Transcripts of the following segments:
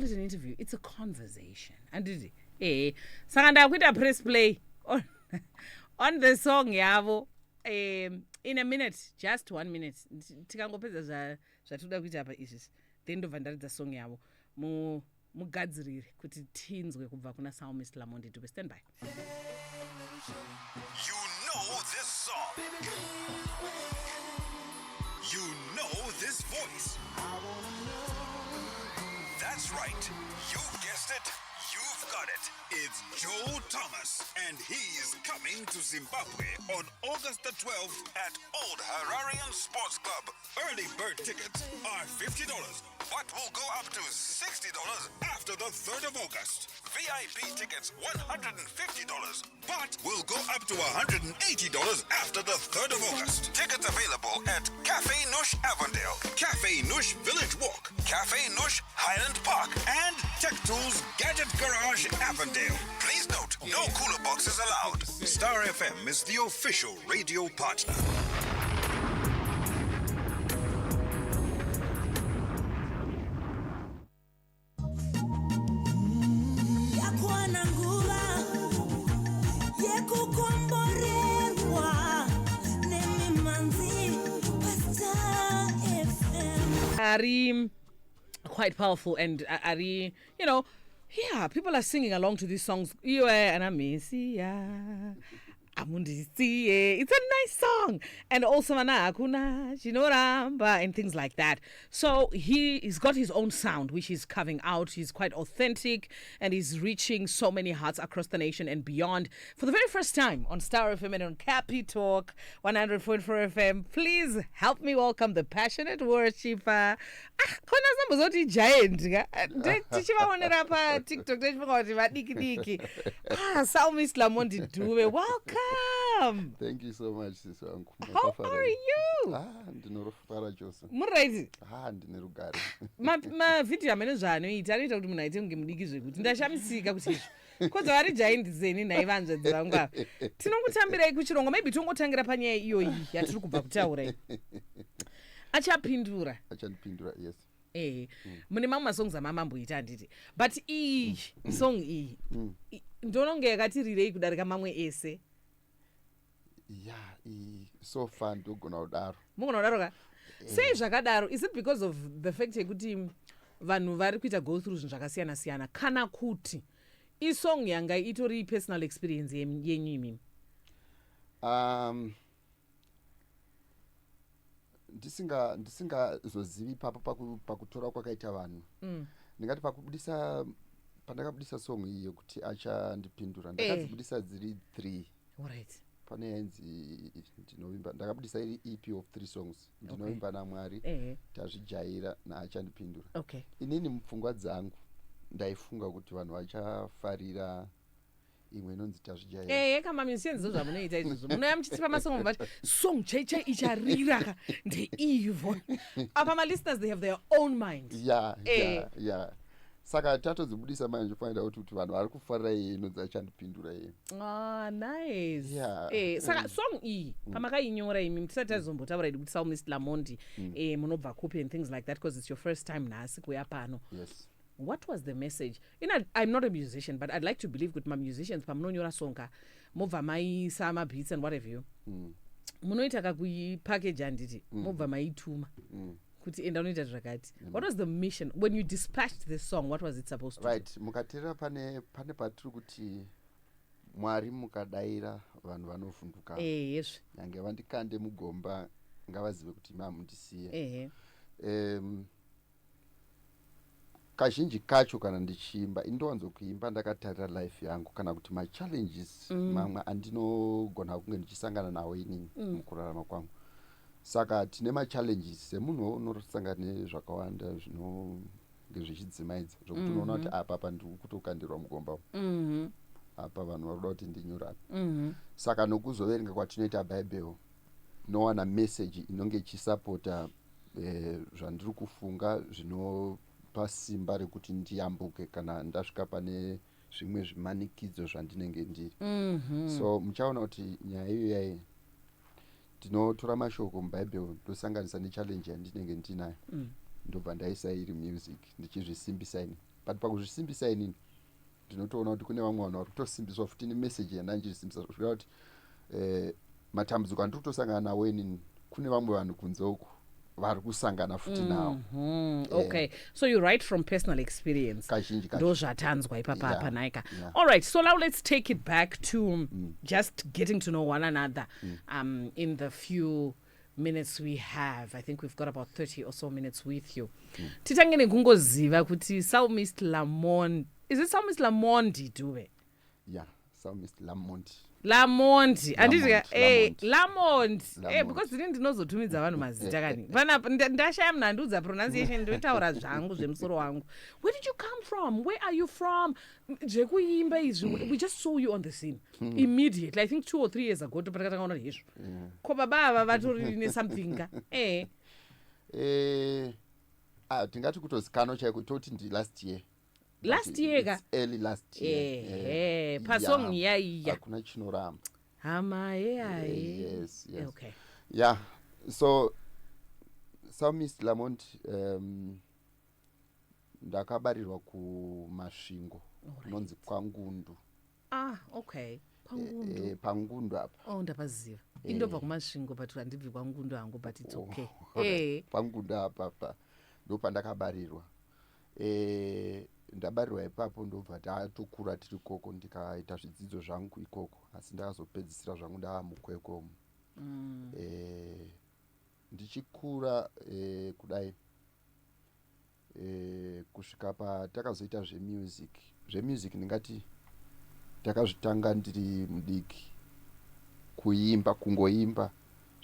It an interview, it's a conversation, handiti? Ehe, saka ndakuita press play on the song yavo in a minute, just one minute. Tikangopedza zvatinoda kuita apa izvizvi, then ndobva ndaridza song yavo. Mugadzirire kuti tinzwe kubva kuna Psalmist Lamondi Dube. Stand by. You know this song. You know this voice. That's right. You guessed it. You've got it. It's Joe Thomas, and he's coming to Zimbabwe on August the 12th at Old Hararian Sports Club. Early bird tickets are $50, but will go up to $60 after the 3rd of August. VIP tickets $150, but will go up to $180 after the 3rd of August. Tickets available at Cafe Nush Avondale, Cafe Nush Village Walk, Cafe Nush Highland Park, and Tech Tools Gadget Garage Avondale. Please note, no cooler boxes allowed. Star FM is the official radio partner. Yakwana nguva yekukomborerwa nemimanzi paStar FM. Ari quite powerful and ari yeah, people are singing along to these songs. Iwe and Amisia Amundisiye. It's a nice song. And also Mana Hakuna Chinoramba and things like that. So he's got his own sound, which he's carving out. He's quite authentic and he's reaching so many hearts across the nation and beyond. For the very first time on Star FM and on Capi Talk 100.4 FM, please help me welcome the passionate worshipper. Ah, kona sambozoti giant ka. Tichivaonera paTikTok tichifunga kuti vadiki diki. Ah, Psalmist Lamondi Dube, welcome. Thank you so much, sisi wangu. How are you? Ah, ndinofara chose. Muri right? Ah, ndine rugare. Mavhidhiyo amene zvaanoita, anoita kuti munhu aite kunge mudiki, zvekuti ndashamisika kuti izvo kodza vari giant zeni. Nhai vanzvadzi vangu ava, tinongotambirai kuchirongwa. Maybe tongotangira panyaya iyoyi yatiri kubva kutaura iyi, Achapindura. Achandipindura, yes. Ehe, mune mamwe masongs amamamboita, handiti? But iyi song iyi ndononge yakatirirei kudarika mamwe ese. Ya, so far ndogona kudaro. Mugona kudaro ka? Sei zvakadaro? Is it because of the fact yekuti vanhu vari kuita go through zvinhu zvakasiyana siyana, kana kuti isong yanga itori personal experience yenyu imimi? Ndisingazozivi ipapo pakutora kwakaita vanhu. Ndingati pakubudisa, pandakabudisa song iyi yekuti Achandipindura, ndakadzibudisa dziri three. Pane yainzi Ndinovimba, ndakabudisa iri EP of three songs: Ndinovimba naMwari, Tazvijaira naAchandipindura. Inini mupfungwa dzangu ndaifunga kuti vanhu vachafarira imwe inonzi Tazvijaira. Ehe, kama musicians zvamunoita izvozvo, munoya muchitipa masong, vati song chai chai icharira ka ndeivo apa. Malisteners, they have their own mind. Ya, saka tatodzibudisa manje, find out kuti vanhu vari kufarira iye inonzi Achandipindura iye. Ah, nice. Saka song iyi pamakainyora imi, tisati tazombotaura idi kuti Psalmist Lamondi munobva kupi and things like that, because it's your first time nhasi kuuya pano, Yes. what was the message? I'm not a musician, but I'd like to believe kuti mamusicians, pamunonyora song ka, mobva maisa mabeats and what have you, munoita kakuipackage, handiti? Mobva maituma kuti enda unoita zvakati. What was the mission when you dispatched this song? What was it supposed to do? Right, mukateerera pane patiri kuti, "Mwari mukadayira, vanhu vanovhunduka." Ehezve. "Nyange vandikande mugomba, ngavazive kuti imi hamundisiye." Kazhinji kacho kana ndichiimba, indowanzokuimba ndakatarira life yangu kana kuti machallenges mamwe andinogona kunge ndichisangana nawo inini mukurarama kwangu. Saka tine machallenges, semunhuwo unosangana nezvakawanda zvinonge zvichidzimaidza, zvokuti unoona kuti apa pa ndiri kutokandirwa mugomba, apa vanhu vari kuda kuti ndinyure apa. Saka nokuzoverenga kwatinoita Bhaibheri, tinowana meseji inonge ichisapota zvandiri kufunga, zvinopa simba rekuti ndiyambuke kana ndasvika pane zvimwe zvimanikidzo zvandinenge ndiri. So muchaona kuti nyaya iyoyai, ndinotora mashoko mubhaibheri, ndosanganisa nechallenge yandinenge ndinayo, ndobva ndaisa iri music ndichizvisimbisa ini. But pakuzvisimbisa inini, ndinotoona kuti kune vamwe vanhu vari kutosimbiswa futi nemeseji yandandichisimbisa, zvikureva kuti matambudziko andiri kutosangana nawo inini, kune vamwe vanhu kunze uku vari kusangana futi nawo. Okay, so you write from personal experience. Kazhinji kacho. Ndo zvatanzwa ipapa apa, nhaika? All right, so now let's take it back to just getting to know one another in the few minutes we have. I think we've got about 30 or so minutes with you. Titange nekungoziva kuti Psalmist Lamond, is it Psalmist Lamondi Dube? Yeah, Psalmist Lamont. Lamondi, handiti? Lamont, Lamond. Lamont. Because ini ndinozotumidza vanhu mazita kani panapa, ndashaya munhu andiudza pronunciation, ndotaura zvangu zvemusoro wangu. Where did you come from? Where are you from? Zvekuimba izvi, we just saw you on the scene immediately, I think 2 or 3 years ago. Topatakatanga kuona kuti hezvo, ko baba ava vatori nesomething ka. Tingati kutozikanwa chaiko toti ndi last year. Last But year ka? it's early last year. Ehe, pasong Yeah, iya iya. Hakuna chinoramba. Hama yeaye. Yes. Yeah, so Psalmist Lamont, ndakabarirwa kuMasvingo, kunonzi kwaNgundu. Ah, okay, kwaNgundu. Pangundu apa. Oh, ndapaziva. Indobva kuMasvingo, but handibvi kwaNgundu hangu, but it's okay. Pangundu apa pa ndopandakabarirwa. Ndabarirwa ipapo, ndobva tatokura tiri ikoko, ndikaita zvidzidzo zvangu ikoko, asi ndakazopedzisira zvangu ndava muKwekwe umu. Ndichikura kudai, kusvika patakazoita zvemusic. Zvemusic ndingati ndakazvitanga ndiri mudiki, kuimba, kungoimba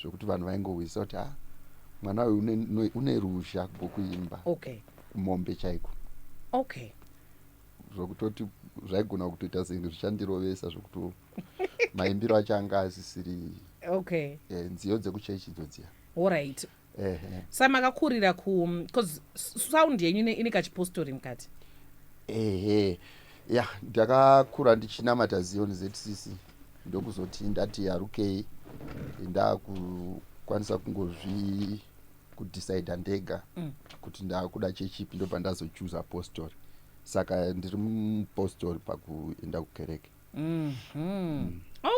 zvokuti vanhu vaingohwisa kuti, "Ha, mwana uyu une ruzha rwokuimba." Mombe chaiko. Zvokutoti zvaigona kutoita senge zvichandirovesa, zvokuti maimbiro acho anga asisiri nziyo dzekuchechi idzo dziya. Allright. Ehe. Sa makakurira ku, because sound yenyu ine kachipostori mukati. Ehe, ya, ndakakura ndichinamata Zion ZCC, ndokuzoti ndati yarukei, ndakukwanisa kungozvi kudecida ndega kuti ndakuda chechipi, ndobva ndazochuza postori. Saka ndiri mupostori pakuenda kukereke.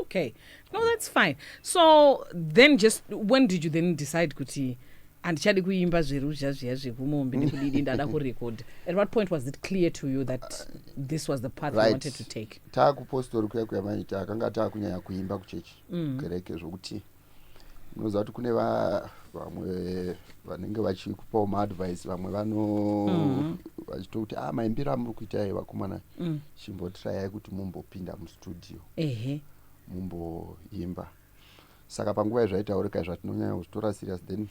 Okay, no, that's fine. So then just when did you then decide kuti handichadi kuimba zveruzha zviya zvekumombe nekudidi, ndada kurekodha? At what point was it clear to you that this was the path you wanted to take? Taakupostori kuya kuya manje, takanga taakunyanya kuimba kuchechi, kukereke, zvokuti munoziva kuti kune vamwe vanenge vachikupawo maadvice, vamwe vano vachitokuti, "A, maimbiro amuri kuita vakomana, chimbotirayai kuti mumbopinda mustudio, mumboimba." Saka panguva izvaitaurika zvatinonyanya kuzvitora serious. Then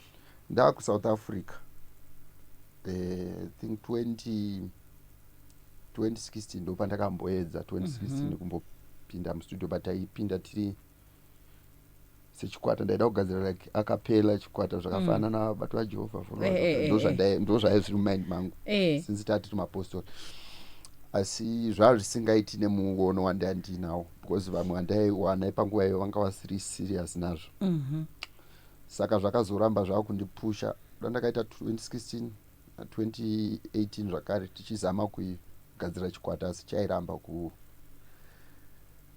ndaakuSouth Africa, I think 20 2016 ndopandakamboedza, 2016, kumbopinda mustudio, but taipinda tiri sechikwata. Ndaida kugadzira like acapella chikwata, zvakafanana naVabato vaJehovha. Ndo zvaiva zviri mumind mangu since tati mapostori, asi zvava zvisingaiti nemuono wandandinawo, because vamwe vandaiwana panguva iyo vanga vasiri serious nazvo. Saka zvakazoramba zvava kundipusha da. Ndakaita 2016 na2018 zvakare, tichizama kugadzira chikwata, asi chairamba ku.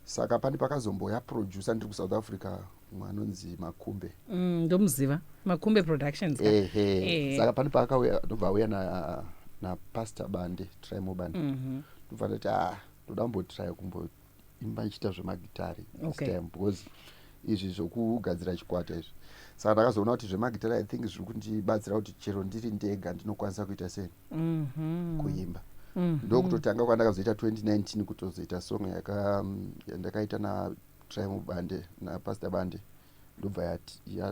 Saka pane pakazomboya producer ndiri kuSouth Africa, mumwe anonzi Makumbe. Ndomuziva, Makumbe Productions ka. Ehe. Saka pane paakauya, ndobva auya napastor Bande, Trimo Bande. Ndobva ndati, "Ah, ndoda kumbotraya kumboimba ndichiita zvemagitari this time, because izvi zvokugadzira chikwata izvi." Saka ndakazoona kuti zvemagitari, I think, zviri kundibatsira kuti chero ndiri ndega ndinokwanisa kuita sei, kuimba. Ndokutotanga kwandakazoita 2019, kutozoita song yandakaita naTrimo Bande, napastor Bande, ndobva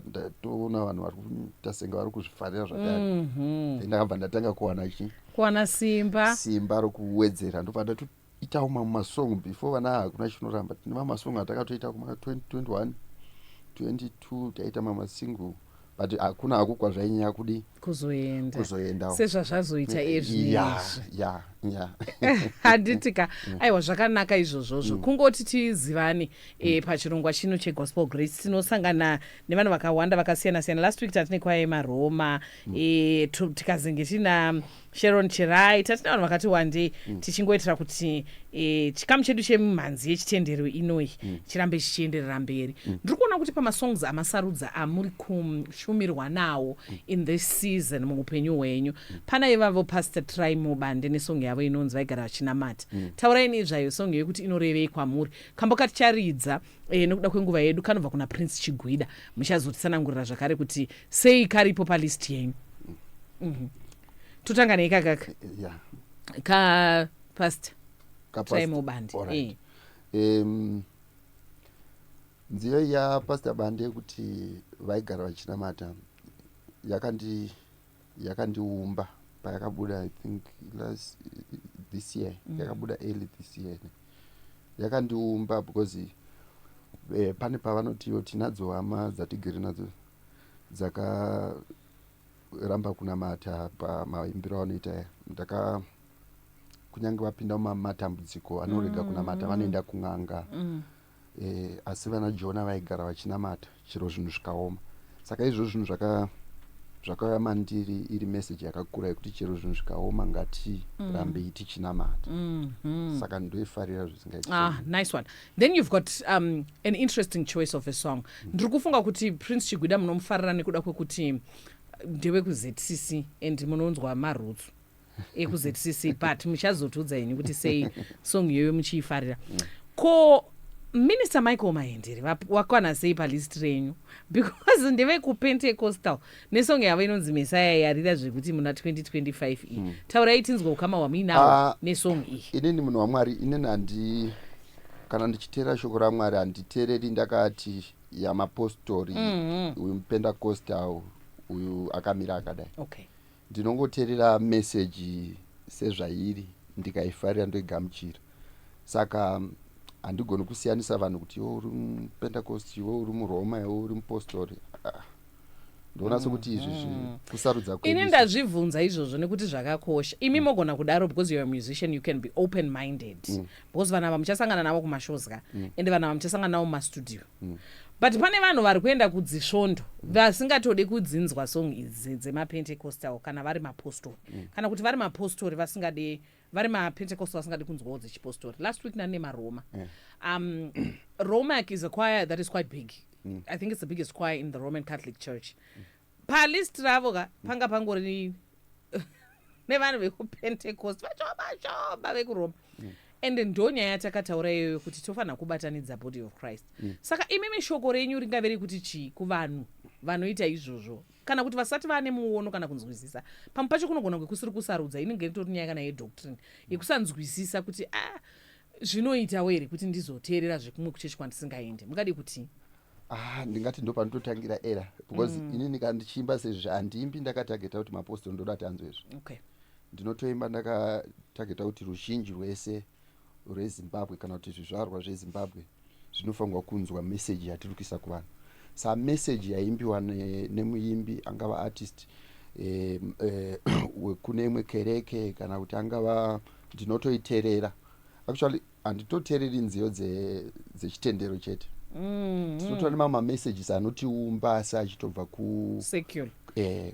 ndatoona vanhu vari kuita senge vari kuzvifarira zvakare. Then ndakabva ndatanga kuwana chi Kuwana simba. Simba rokuwedzera. Ndobva ndatoitawo mamwe masong before vana Hakuna Chinoramba. Tine mamwe masong atakatoita kuma 2021, 22, taita mamwe masingle, but hakuna hako kwazvainyanya kudi Kuzoenda. Kuzoendawo. Sezvazvazoita ezvinezvi. Ya. Yeah. Handiti ka? Aiwa, zvakanaka izvozvozvo. Kungoti tizivane pachirongwa chino cheGospel Grace, tinosangana nevanhu vakawanda vakasiyana siyana. Last week tatine kwaya yemaroma, tikazenge tina Sharon Chirai, tatina vanhu vakati wandei, tichingoitira kuti chikamu chedu chemumhanzi yechitendero inoyi chirambe chichienderera mberi. Ndiri kuona kuti pamasongs amasarudza amuri kushumirwa nawo in this season muupenyu hwenyu, pana ivavo Pastor Trymore Bande nesong yavo inonzi "Vaigara Vachinamata". Taurai nezvayo song yekuti inorevei kwamuri. Kambo katicharidza nekuda kwenguva yedu kanobva kuna Prince Chigwida. Muchazotitsanangurira zvakare kuti sei karipo palist yenyu. Totanga neikakaka ka Pastor Trymore Bande. Alright. Nziyo yaPastor Bande yekuti "Vaigara Vachinamata" yakandiumba payakabuda, I think last this year. Yakabuda early this year. Yakandiumba because pane pavanotiwo tinadzo hama dzatigere nadzo dzakaramba kunamata pamaimbiro avanoita aya. Ndaka kunyange vapinda mumatambudziko, anorega kunamata, vanoenda kun'anga. Asi vana Jona vaigara vachinamata chero zvinhu zvikaoma. Saka izvozvo zvinhu zvakauya mandiri iri meseji yakakura yekuti chero zvinhu zvikaoma, ngatirambei tichinamata. Saka ndoifarira zvisingaiti. Ah, nice one. Then you've got an interesting choice of a song. Ndiri kufunga kuti Prince Chigwida munomufarira nekuda kwekuti ndewekuZCC and munonzwa marutsu ekuZCC, but muchazotiudza henyu kuti sei song iyoyo muchiifarira. Ko Minister Michael Mahendere wakwana sei palist renyu? Because ndevekuPentecostal, nesong yavo inonzi "Mesaya" yarira zvekuti muna 2025 iyi. Taurai tinzwa ukama hwamuinawo nesong iyi. Inini munhu waMwari, inini handi, kana ndichiteera shoko raMwari, handiteereri ndakati yamapostori, uyu muPentecostal, uyu akamira akadai. Ndinongoteerera meseji sezvairi, ndikaifarira ndoigamuchira. Saka handigoni kusiyanisa vanhu kuti iwe uri muPentecost, iwe uri muRoma, iwe uri mupostori. Ah, ndoona sekuti izvi kusarudza Ini kwedu. Ndazvibvunza izvozvo nekuti zvakakosha. Imi mogona kudaro because you're a musician, you can be open minded, because vanhu ava muchasangana navo kumashows ka, ende vanhu ava muchasangana navo mumastudio. But pane vanhu vari kuenda kudzisvondo vasingatodi kudzinzwa song idzi dzemapentecostal kana vari mapostori, kana kuti vari mapostori vasingadi, vari mapentecostal vasingadi kunzwawo dzechipostori. Last week nani nemaroma. Romac is a choir that is quite big. I think it's the biggest choir in the Roman Catholic Church. Palist ravo ka panga pangori nevanhu vekuPentecost vachoma choma vekuroma, ende ndo nyaya yatakataura iyoyo kuti tofanira kubatanidza body of Christ. Saka imimi shoko renyu ringave rekuti chii kuvanhu vanoita izvozvo, kana kuti vasati vane muono kana kunzwisisa? Pamwe pacho kunogona kunge kusiri kusarudza, inenge itori nyaya kana yedoctrine yekusanzwisisa kuti a zvinoitawo here kuti ndizoteerera zvekumwe kuchechi kwandisingaendi. Mungadi kuti Ah, ndingati ndo panototangira era, because inini kana ndichiimba sezvi, handiimbi ndakatageta kuti mapostori ndoda kuti anzwe izvi. Ndinotoimba ndakatageta kuti ruzhinji rwese rweZimbabwe, kana kuti zvizvarwa zveZimbabwe zvinofanirwa kunzwa meseji yatiri kuisa kuvanhu. Sa meseji yaimbiwa nemuimbi, angava artist wekune imwe kereke kana kuti angava, ndinotoiteerera. Actually handitoteereri nziyo dzechitendero chete. Tinotora nemamwe mamessages anotiumba asi achitobva ku secular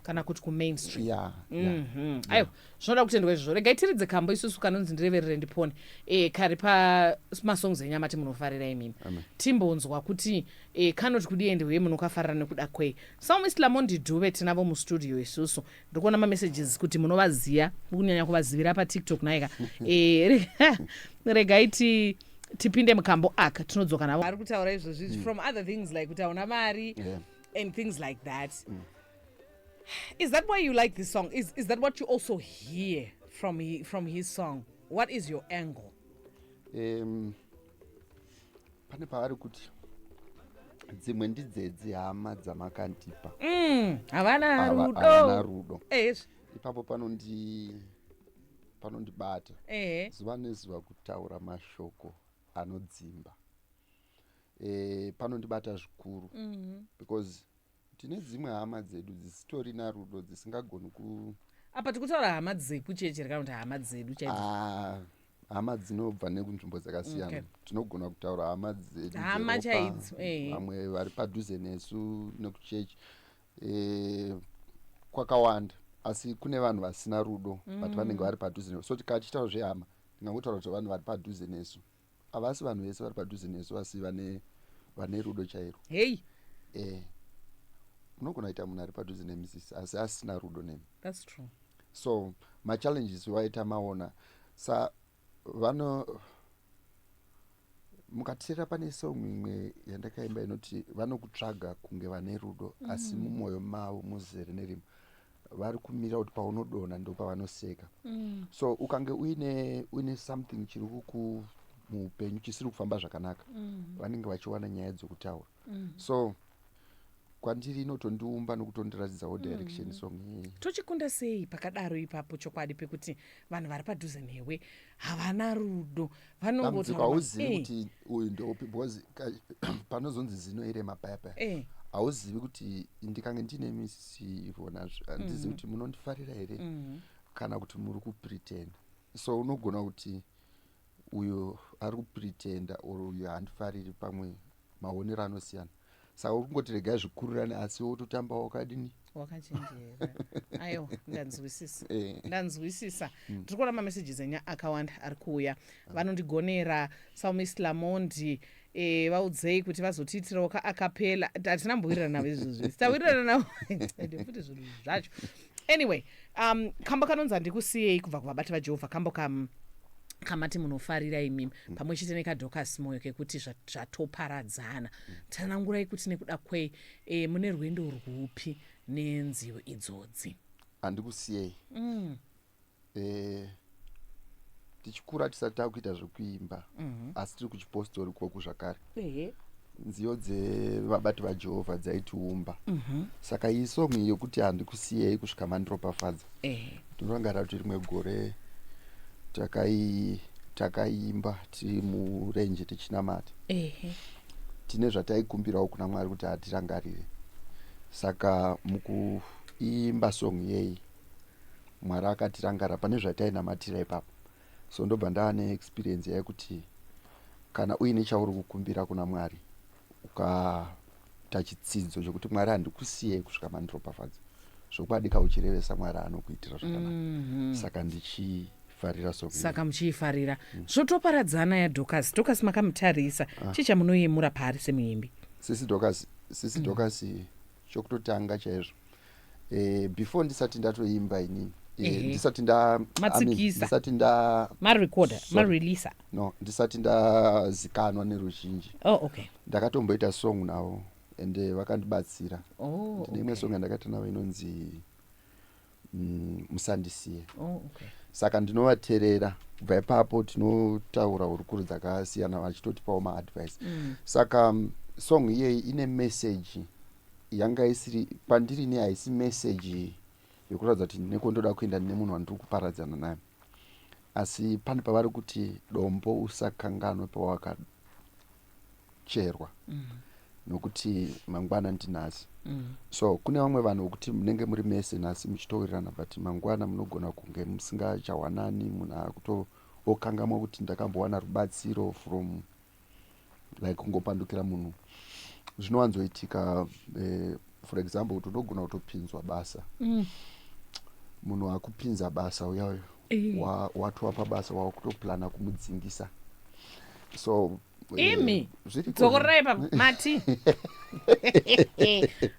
kana kuti kumainstream. Yeah. Aiwa, zvinoda kutendwa izvozvo. Regai tiridze kambo isusu kanonzi "Ndireverere Ndipone", kari pamasongs enyu amati munofarira imimi. Amen. Timbonzwa kuti kanoti kudii, ende uye munokafarira nekuda kwei. Psalmist Lamondi Dhuve tinavo mustudio isusu. Ndiri kuona mamessages kuti munovaziya, kunyanya kuvazivira paTikTok naika. Regai tipinde mukambo aka, tinodzoka navo. Ari kutaura izvozvi from other things like kuti hauna mari and things like that. Is that why you like this song? Is that what you also hear from his song? What is your angle? Pane paari kuti dzimwe ndidzedzi hama dzamakandipa. Havana Havana rudo. Rudo. Ezvi. Ipapo panondibata. Zuva nezuva kutaura mashoko anodzimba, panondibata zvikuru because tine dzimwe hama dzedu dzisitorina rudo, dzisingagoni ku Apa tikutaura hama dzekucheche kana kuti hama dzedu chaidzo. Ah, hama dzinobva nekunzvimbo dzakasiyana. Tinogona kutaura hama dzedu Hama dzeropa, chaidzo, eh. vamwe vari padhuze nesu nekuchechi, kwakawanda, asi kune vanhu vasina rudo, but vanenge vari padhuze nesu. So tikati tichitaura zvehama, ndingangotaura kuti vanhu vari padhuze nesu, havasi vanhu vese vari padhuze nesu asi vane rudo chairwo. Hei. Unogona kuita munhu ari padhuze nemisisi asi asina rudo nemi. That's true. So machallenges waita maona sa vano mukateerera, pane song imwe yandakaimba inoti vanokutsvaga kunge vane rudo, asi mumwoyo mavo muzere nerima, vari kumira kuti paunodonha ndo pavanoseka. So ukange uine something chiri kuku muupenyu chisiri kufamba zvakanaka, vanenge vachiwana nyaya dzokutaura. So kwandiri inotondiumba nokutondiratidzawo direction song iyi. Tochikunda sei pakadaro ipapo, chokwadi pekuti vanhu vari padhuze newe havana rudo? Dambudziko, Vanongotaura hauzivi kuti uyu ndeupi, because panozonzi zino irema paya paya, hauzivi kuti ndikange ndine misisi ivona, handizivi kuti munondifarira here kana kuti muri kupretenda. So unogona kuti uyu ari kupretenda or uyu haandifariri, pamwe maonero anosiyana. Saka uri kungoti regai zvikurirane, asi wototamba wakadini? Wakachenjera. Aiwa, ndanzwisisa. Ndanzwisisa. Tiri kuona mamessages enyu akawanda ari kuuya. Vanondigonera Psalmist Lamondi, vaudzei kuti vazotiitirawo kaacapella. Hatina mbowirirana navo izvozvi, tawirirana navo ende futi zvinhu zvacho. Anyway, kambo kanonzi "Handikusiyei" kubva kuvabati vaJehovha, kambo kamati munofarira imimi, pamwe chete nekaDocas Moyo kekuti "Zvatoparadzana". Tsanangurai kuti nekuda kwei, mune rwendo rwupi nenziyo idzodzi? "Handikusiyei". Tichikura, tisati takuita zvekuimba, asi tiri kuchipostori koku zvakare, nziyo dzevabati vaJehovha dzaitiumba. Saka iyi song iyi yokuti "Handikusiyei kusvika mandiropafadza", ndinorangarira kuti rimwe gore takaimba tiri murenje tichinamata, tine zvataikumbirawo kuna Mwari kuti atirangarire. Saka mukuimba song yeyi, Mwari akatirangarira pane zvatainamatira ipapo. So ndobva ndava neexperience yekuti kana uine chauri kukumbira kuna Mwari, ukaita chitsidzo chokuti "Mwari, handikusiyei kusvika mandiropafadza," zvokwadi kauchirevesa, Mwari anokuitira zvakanaka. Saka ndichifarira song iyi. Saka muchiifarira "Zvotoparadzana" yaDocas. Docas makamutarisa, chii chamunoyemura paari semuimbi? Sisi Docas, sisi Docas, chokutotanga chaizvo, before ndisati ndatoimba inini, ndisati nda I mean, Matsikisa. ndisati nda Marecorda? Sorry. Mareleasa? No, ndisati ndazikanwa neruzhinji, Oh, okay. ndakatomboita song navo ende vakandibatsira. Ndine imwe song yandakaita navo inonzi "Musandisiye". Oh, okay. Saka ndinovateerera. Kubva ipapo tinotaura hurukuro dzakasiyana, vachitotipawo maadvice. Saka song iyeyi ine meseji yanga isiri kwandiri ne haisi meseji yekuratidza kuti nekondoda kuenda nemunhu wandiri kuparadzana naye, asi pane pavari kuti dombo usakanganwe pawakacherwa, nokuti mangwana ndinhasi. So kune vamwe vanhu vokuti munenge muri mese nhasi muchitowirirana, but mangwana munogona kunge musingachawanani, munhu akuto okangamwa kuti ndakambowana rubatsiro from, like kungopandukira munhu zvinowanzoitika. For example, kuti unogona kutopinzwa basa, munhu akupinza basa uyayo, watova pabasa, wakutoplana kumudzingisa. So Imi, zviriko. Dzokorerai pa mati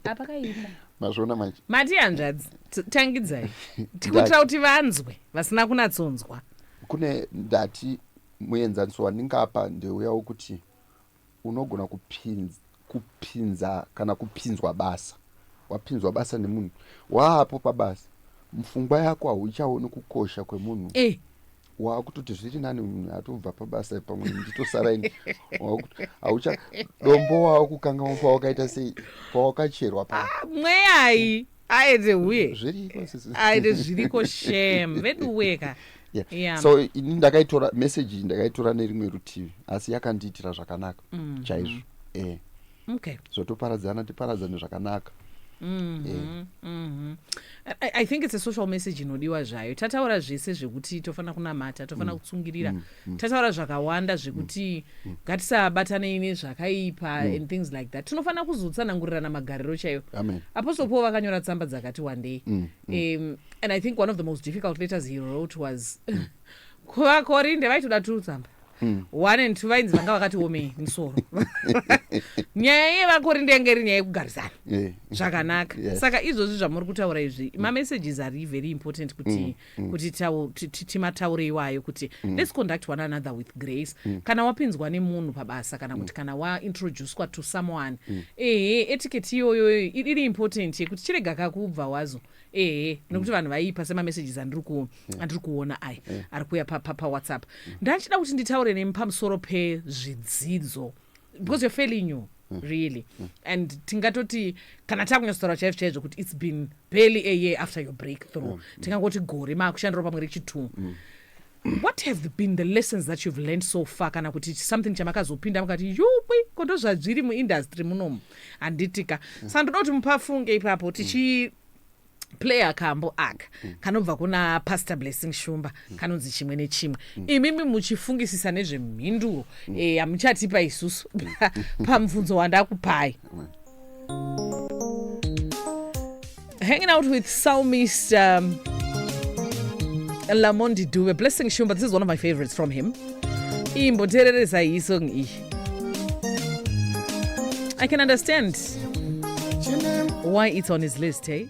apakaipa. Mazviona manje. Mati hanzvadzi, tangidzai tikuitira kuti vanzwe vasina kunatsonzwa. Kune, ndati muenzaniso wandingapa ndeuya wokuti unogona kupinza kana kupinzwa basa. Wapinzwa basa nemunhu, waapo pabasa, mupfungwa yako hauchaoni kukosha kwemunhu. Waakutoti zviri nani munhu atobva pabasa, pamwe nditosara ini. Haucha dombo waakukangamwa pawakaita sei, pawakacherwa pa. Ah, mweyai aende huye. Zviriko, sisi. Aende, zviriko, shem, veduweka. So ini ndakaitora meseji iyi, ndakaitora nerimwe rutivi, asi yakandiitira zvakanaka chaizvo. Okay. "Zvotoparadzana, tiparadzane zvakanaka." I think it's a social message inodiwa zvayo. Tataura zvese zvekuti tofanira kunamata, tofanira kutsungirira. Tataura zvakawanda zvekuti ngatisabatanei nezvakaipa and things like that. Tinofanira kuzotsanangurirana magariro chaiyo. Amen. Apostle Paul vakanyora tsamba dzakati wandei, and I think one of the most difficult letters he wrote was kuvaKorinde. Vaitoda tutsamba 1 and 2, vainzi vanga vakati omei musoro. Nyaya yevaKorinde yange iri nyaya yekugarisana zvakanaka. Saka izvozvi zvamuri kutaura izvi, mamessages ari very important kuti timataure iwayo kuti let's conduct one another with grace. Kana wapinzwa nemunhu pabasa, kana kuti kana waintroducwa to someone, ehe, etiquette iyoyo iri important yekuti chirega kakubva wazo, ehe, nekuti vanhu vaipa semamessages andiri kuona aya ari kuuya paWhatsApp. Ndachida kuti nditaure nemi pamusoro pezvidzidzo, because you're fairly new really, and tingatoti kana takunyatsotaura chaizvo chaizvo kuti it's been barely a year after your breakthrough, tingangoti gore maakushandirawo pamwe rechi2. What have been the lessons that you've learned so far, kana kuti something chamakazopinda mukati, "Yupwi, kondo zvazviri muindustry munomu"? Handitika? Saka ndoda kuti mupafunge ipapo tichi playa kambo aka kanobva kuna Pastor Blessing Shumba, kanonzi "Chimwe Nechimwe". Imimi muchifungisisa nezvemhinduro yamuchatipa isusu pamubvunzo wandakupai. Hanging out with Psalmist Lamondi Dube, Blessing Shumba. This is one of my favorites from him. Imboteereresa iyi song iyi. I can understand why it's on his list, eh?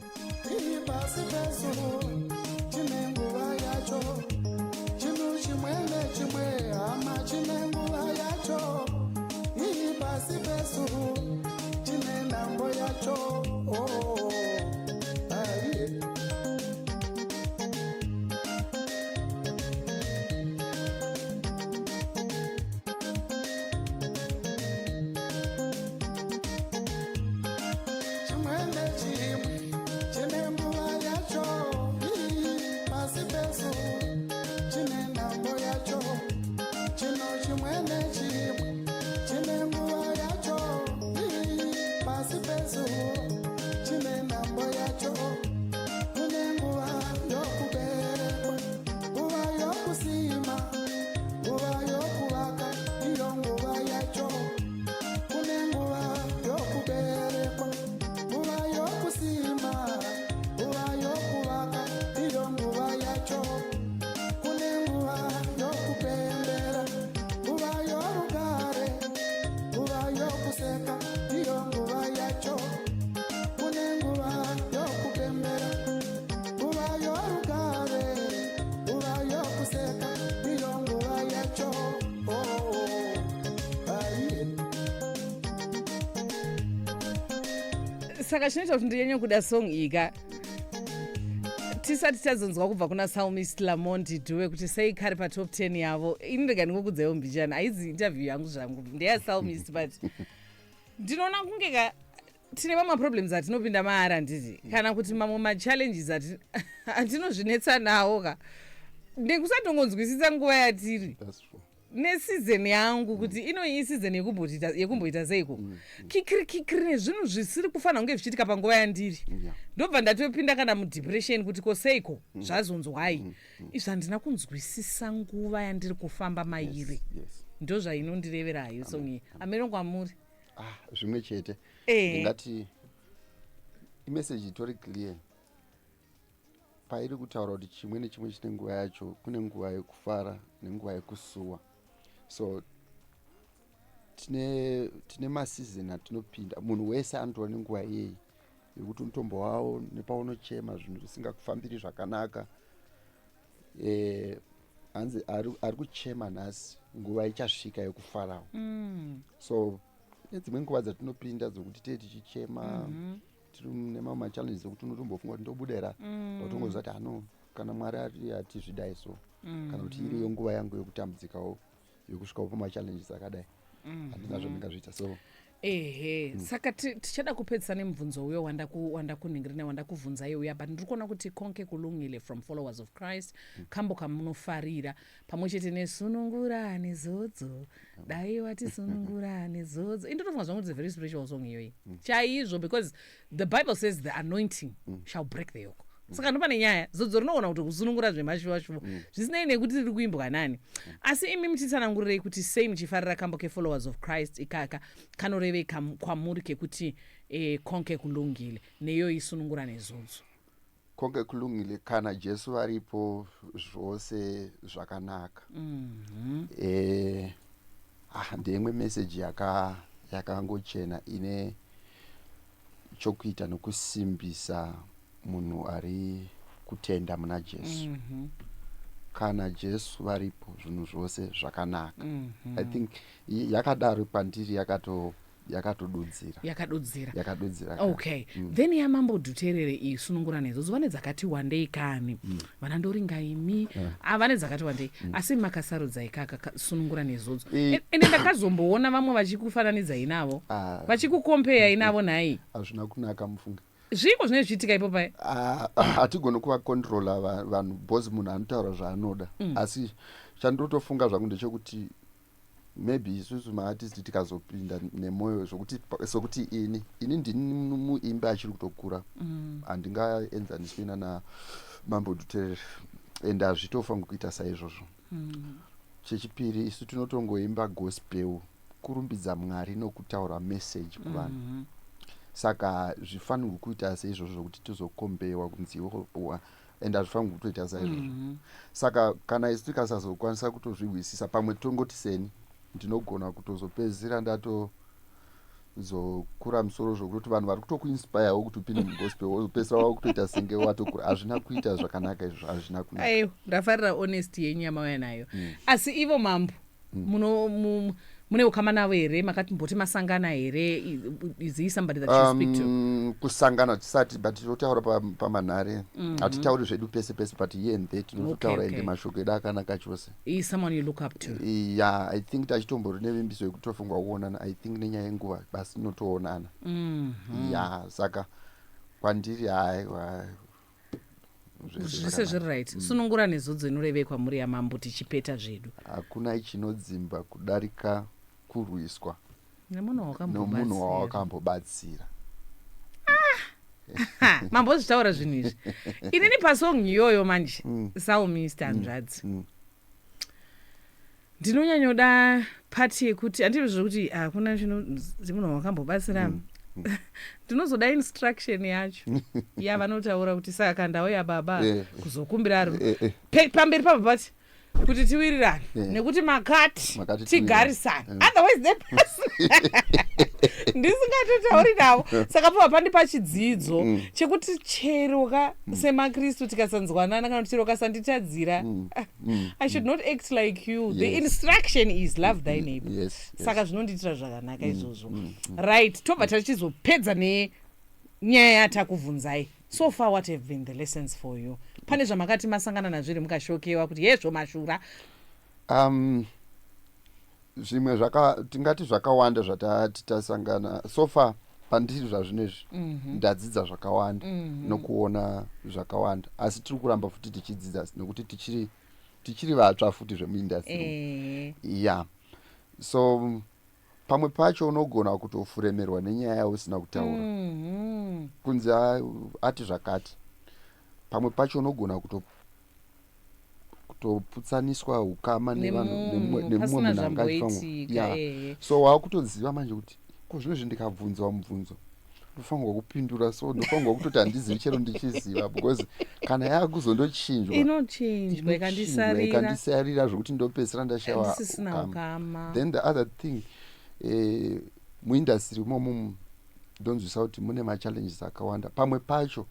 Pasi pezuva chine nguva yacho, chinhu chimwe nechimwe, hama, chine nguva yacho. Ii, pasi pezuva chine nhambo yacho. Oh, ai. Chimwe nechimwe chine nguva yacho. Ii, pasi pezuva chine nhambo yacho, chinhu chimwe nechimwe chine nguva yacho. Ii, pasi pezuva chine nhambo yacho. Kune nguva yokuberekwa, nguva yokusima, nguva yokuvaka, iyo nguva yacho. Kune nguva yokuberekwa, nguva yokusima, nguva yokuvaka, iyo nguva yacho. Kune nguva yokupembera, nguva yorugare, nguva yokuseka, iyo nguva yacho. Kune nguva yokupembera, nguva yorugare, nguva yokuseka, iyo nguva yacho. Oh, ai. Saka chinoita kuti ndinyanye kuda song iyi ka, tisati tazonzwa kubva kuna Psalmist Lamondi Dube kuti sei kari patop 10 yavo, ini ndega ndingokudzewo mbichana, haizi interview yangu zvangu, ndeyaPsalmist, but ndinoona kunge ka tine mamwe maproblems atinopinda maari, handiti? Kana kuti mamwe machallenges atinozvinetsa nawo ka, ndekusatongonzwisisa nguva yatiri That's true. neseason yangu, kuti inoyi iseason yekumboita seiko, kikiri kikiri nezvinhu zvisiri kufanira kunge zvichiitika panguva yandiri. Ndobva ndatopinda kana mudepression kuti koseiko zvazonzwai izvi, handina kunzwisisa nguva yandiri kufamba mairi. Ndo zvainondireverayo song iyi. Ameno kwamuri. Ah, zvimwe chete. Ndingati imeseji itori clear pairi kutaura kuti chimwe nechimwe chine nguva yacho. Kune nguva yekufara nenguva yekusuwa. So tine maseason atinopinda. Munhu wese anotova nenguva iyeyi yekuti unotombovawo nepaunochema, zvinhu zvisingakufambiri zvakanaka. Hanzi ari kuchema nhasi, nguva ichasvika yekufarawo. So nedzimwe nguva dzatinopinda dzokuti tee tichichema, tiri nemamwe machallenges ekuti unotombofunga kuti ndobuda, but ungoziva kuti ano kana Mwari ari atizvidai, so kana kuti iriyo nguva yangu yekutambudzikawo, yekusvikawo pamachallenges akadai, handina zvandingazviita. So Ehe, saka tichada kupedzisa nemubvunzo uyo wandakunhingirina, wandakubvunzai uya, but ndiri kuona kuti "Konke Kulungile" from Followers of Christ, kambo kamunofarira, pamwe chete nesunungura nezodzo, dai watisunungura nezodzo. Indotofunga zvangu kuti it's a very spiritual song iyoyi chaizvo, because the Bible says the anointing shall break the yoke. Saka ndopane nyaya, zodzo rinoona kuti kusunungura zvemashuwa-shuwa, zvisinei nekuti riri kuimbwa nani. Asi imi muchitsanangurirei kuti sei muchifarira kambo keFollowers of Christ ikaka, kanorevei kwamuri kekuti "Konke Kulungile" neyoyi "Sunungura nezodzo"? "Konke Kulungile", kana Jesu varipo, zvose zvakanaka. Ndeimwe meseji yakangochena ine chokuita nokusimbisa munhu ari kutenda muna Jesu. Kana Jesu varipo, zvinhu zvose zvakanaka. I think yakadaro kwandiri, yakatodudzira. Yakadudzira. Yakadudzira. Okay, then yaMambo Dhuterere iyi, "Sunungura nezodzo", vane dzakati wandei kani, vana "Ndoringa Imi". Ah, vane dzakati wandei, asi makasarudza ikaka "Sunungura nezodzo". Ende ndakazomboona vamwe vachikufananidzai navo, Ah. vachikukompeya navo nhai. Hazvina kunaka, mufunge. Zviko zvinenge zvichiitika ipo pai? Ah, hatigoni kuvakontrola vanhu because munhu anotaura zvaanoda. Asi chandotofunga zvangu ndechekuti maybe isusu maartist tikazopinda nemwoyo zvokuti, sokuti ini ndini muimbi achiri kutokura, handingaenzaniswi nana Mambo Dhuterere, and hazvitofangi kuita saizvozvo. Chechipiri, isu tinotongoimba gospel, kurumbidza Mwari nokutaura message kuvanhu. Saka zvifanirwi kuita seizvozvo zvokuti tizokombewa kunzi iwo, and hazvifanirwi kutoita saizvozvo. Saka kana isu tikasazokwanisa kutozvihwisisa, pamwe tongoti seni ndinogona kutozopedzisira ndatozokura musoro zvokutoti vanhu vari kutokuinspirewo kuti upinde mugospel, wozopedzisira wakutoita senge watokura. Hazvina kuita zvakanaka izvo, hazvina kunaka. Aiwa, ndafarira honesty yenyu yamauya nayo. Asi ivo mambo, mune ukama navo here? Makati mboti masangana here? Is he somebody that you speak to? Kusangana tisati, but tinotaura pamanhare. Hatitauri zvedu pese pese, but here and there tinototaura. Ende mashoko edu akanaka chose. Is someone you look up to? Ya, I think tachitombori nevimbiso yekutofungwa kuonana. I think nenyaya yenguva basi tinotoonana. Ya, saka kwandiri, haiwa, Zvese zvakanaka. zviri right. "Sunungura nezodzo" inorevei kwamuri, yamambo, tichipeta zvedu? Hakuna chinodzimba kudarika kurwiswa nemunhu nomunhu wakambobatsira. Wawakambobatsira. Ha, mambozvitaura zvinhu izvi. Inini pasong iyoyo manje, psalmist hanzvadzi, ndinonyanyoda part yekuti, handizvo zvokuti hakuna chino munhu wakambobatsira, ndinozoda instruction yacho yavanotaura kuti saka ndauya, baba, kuzokumbira pamberi pababa kuti tiwirirane nekuti makati Makati tigarisane. tiwirirane. Otherwise nepasina ndisingatotauri navo. Saka pabva pandipa chidzidzo chekuti chero ka semaKristu tikasanzwanana, kana kuti chero kasanditadzira, I should not act like you. The instruction is love thy neighbor. Saka zvinondiitira zvakanaka izvozvo. Right, tobva tachizopedza nenyaya yatakubvunzai. So far, what have been the lessons for you? Pane zvamakati masangana nazvo here mukashokewa kuti yezvo mashura? Zvimwe zvaka, tingati zvakawanda zvatati tasangana so far. Pandiri zvazvinezvi, ndadzidza zvakawanda nokuona zvakawanda, asi tiri kuramba futi tichidzidza nekuti tichiri vatsva futi zvemuindastry. Ya, so pamwe pacho unogona kutofuremerwa nenyaya yausina kutaura, kunzi ati zvakati. Pamwe pacho unogona kutoputsaniswa ukama nevanhu, Nemunhu, nemumwe pasina munhu anga achifanwa. zvamboitika. Ya. So waakutoziva manje kuti ko zvinozvi ndikabvunzwa mubvunzo, ndofanirwa kupindura, so ndofanirwa kutoti handizivi chero ndichiziva, because kana yaakuzondochinjwa, inochinjwa, ikandisarira. Ikandisarira zvokuti ndopedzisira ndashawa ndisisina ukama. Ukama. Then the other thing, muindastry imomo ndonzwisa kuti mune machallenges akawanda pamwe pacho.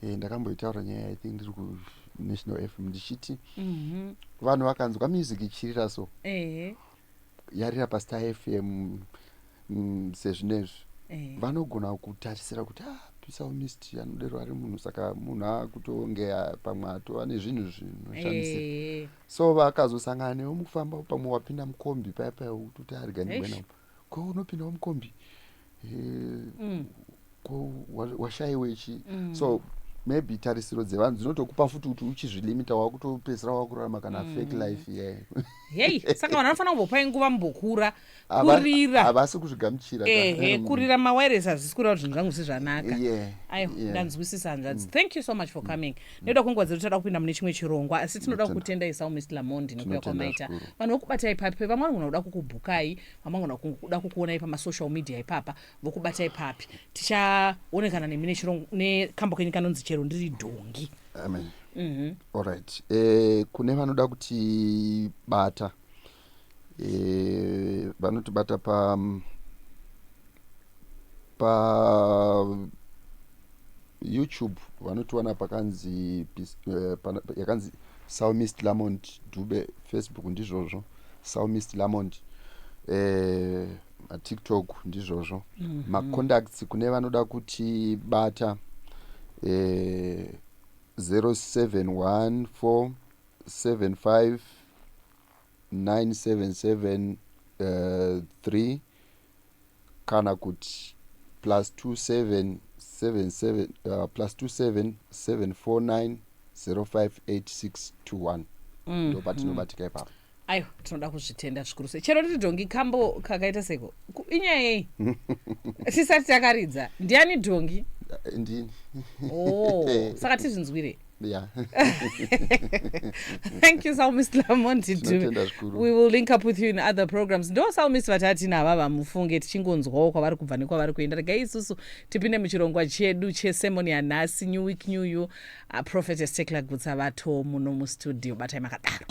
Ndakamboitaura nyaya, I think ndiri kuNational FM, ndichiti vanhu vakanzwa music ichirira, so yarira paStar FM, sezvinezvi, vanogona kutarisira kuti, ah, psalmist anodero ari munhu, saka munhu akutonge pamwe atova nezvinhu zvinoshamisira. So vakazosangana newe mukufamba, pamwe wapinda mukombi paya paya, kuti arga Eish. ndibwena. Ko unopindawo mukombi, ko washayiwe chi. So maybe tarisiro dzevanhu dzinotokupa futi kuti uchizvilimita, wakutopedzisira wakurarama kana fake life, yeah. Hei, saka vanhu vanofanira kumbopai nguva mumbokura. Kurira. Havasi kuzvigamuchira ka. Ehe. Kurira mawireless hazvisi kureva kuti zvinhu zvangu zvisizvanaka. Aiwa, ndanzwisisa, hanzvadzi. Thank you so much for coming. Nekuda kwenguva dzedu, toda kupinda mune chimwe chirongwa, asi tinoda Tinotenda. kukutendai, Psalmist Lamont, nekuuya Tinotenda kwamaita. zvikuru. Vanhu vokubatai papi? Vamwe vanogona kuda kukubhukai, vamwe vanogona kuda kukuonai pamasocial media ipapa. Vokubatai papi? Tichaonekana nemi nekambo kenyu kanonzi "Chero Ndiri Dhongi". Amen. Alright, kune vanoda kutibata, vanotibata pa YouTube, vanotiwana pakanzi yakanzi Psalmist Lamont Dube. Facebook ndizvozvo, Psalmist Lamont. MaTikTok ndizvozvo. Macontacts kune vanoda kutibata, 0714 75 977 3, kana kuti +27 77, +27 749 058621. Ndo patinobatika ipapo. Aiwa, tinoda kuzvitenda zvikuru sei. "Chero Ndiri Dhongi" kambo kakaita seko? Inyaya yei tisati takaridza? Ndiani dhongi? Ndini. Oh, saka tizvinzwire. Yeah. Thank you, Psalmist Lamont Dube. Tinotenda zvikuru. We will link up with you in other programs. Ndo Psalmist vatatina vamufunge, tichingonzwawo kwavari kubva nekwavari kuenda. Regai isusu tipinde muchirongwa chedu chesermon yanhasi. New week, new you. Prophetess Tecla Gutsa vato muno mustudio. Batai makadaro.